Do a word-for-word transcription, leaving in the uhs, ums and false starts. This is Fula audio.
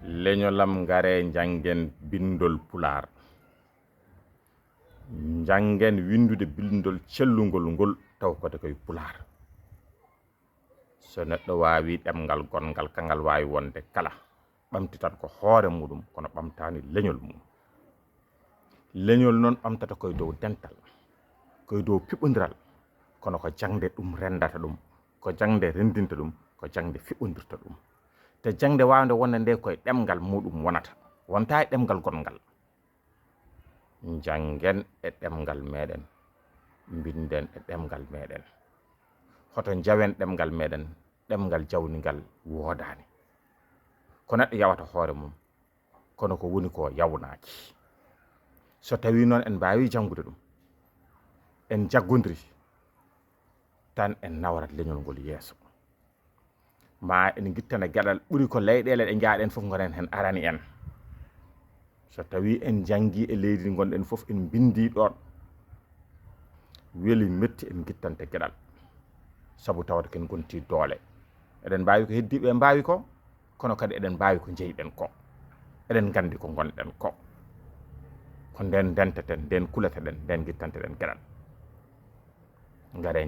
Leñolam, ngaree njanngen binndol Pulaar. Njanngen winndude binndol cellungol ngol, taw kadi koye Pulaar. So neɗɗo waawii ɗemngal gonngal, kangal waawi wonde kala, ɓamtitat ko hoore muɗum, kono ɓamtaani leñol mum. Leñol noon ɓamtata koye dow dental, koye dow piɓondiral, kono ko jaŋde ɗum renndata ɗum, ko jaŋde renndinta ɗum, ko jaŋde fiɓondirta ɗum. Te jaŋde waawnde wonde nde koye ɗemngal muɗum wonata, wontaa e ɗemngal gonngal. Njanngen e ɗemngal meeɗen, mbinden e ɗemngal meeɗen. Hoto njawen ɗemngal meeɗen, ɗemngal jawningal woodaani. Ko neɗɗo yawata hoore mum, kono ko woni ko yawnaaki. So tawii noon en mbaawii janngude ɗum, en njaggondiri, tan en nawrat leñol ngol yeeso. Ma en ngittana geɗal ɓuri ko leyɗeele ɗe njaaɗen fof ngonen heen arani en. So tawii en njanngii e leydi ndi ngonɗen fof, en mbinndii ɗoon, weli metti, en ngittante geɗal. Sabu tawata ken ngontii doole. Eɗen mbaawi ko heddiiɓe ɓee mbaawi ko, kono kadi eɗen mbaawi ko njeyi-ɗen ko. Eɗen nganndi ko ngonɗen ko. Ko ndeen ndenteten, ndeen kuleten, ndeen ngittante-ɗen geɗal. Ngaree